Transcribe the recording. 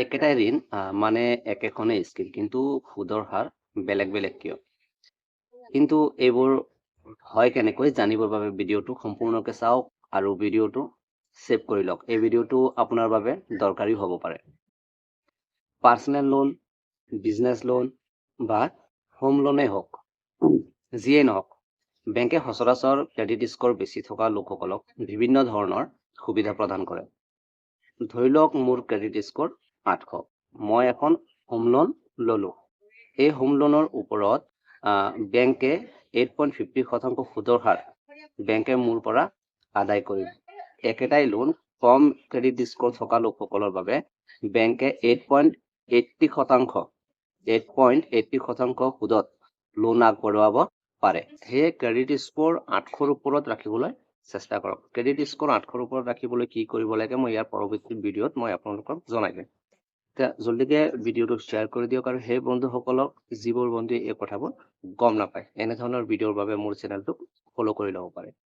একেটাই ঋণ, মানে একেখনেই স্কিম, কিন্তু সুদৰ হাৰ বেলেগ বেলেগ কিয়? কিন্তু এইবোৰ হয় কেনেকৈ জানিবৰ বাবে ভিডিঅ'টো সম্পূৰ্ণকৈ চাওক আৰু ভিডিঅ'টো ছেভ কৰি লওক। এই ভিডিঅ'টো আপোনাৰ বাবে দৰকাৰী হ'ব পাৰে। পাৰ্চনেল লোন, বিজনেছ লোন বা হোম লোনেই হওক, যিয়েই নহওক, বেংকে সচৰাচৰ ক্ৰেডিট স্ক'ৰ বেছি থকা লোকসকলক বিভিন্ন ধৰণৰ সুবিধা প্ৰদান কৰে। ধৰি লওক মোৰ ক্ৰেডিট স্ক'ৰ 800, মই এখন হোম লোন ল'লোঁ। এই হোম লোনৰ ওপৰত বেংকে 8.50% সুদৰ হাৰ বেংকে মোৰ পৰা আদায় কৰিব। একেটাই লোন কম ক্ৰেডিট স্ক'ৰ থকা লোকসকলৰ বাবে বেংকে 8.80%, 8.80% সুদত লোন আগবঢ়াব পাৰে। সেয়ে ক্ৰেডিট স্ক'ৰ 800ৰ ওপৰত ৰাখিবলৈ চেষ্টা কৰক। ক্ৰেডিট স্ক'ৰ 800ৰ ওপৰত ৰাখিবলৈ কি কৰিব লাগে, মই ইয়াৰ পৰৱৰ্তী ভিডিঅ'ত মই আপোনালোকক জনাই দিম। এতিয়া জলদিকে ভিডিঅ'টো শ্বেয়াৰ কৰি দিয়ক আৰু সেই বন্ধুসকলক যিবোৰ বন্ধুৱে এই কথাবোৰ গম নাপায়। এনেধৰণৰ ভিডিঅ'ৰ বাবে মোৰ চেনেলটোক ফ'ল' কৰি ল'ব পাৰে।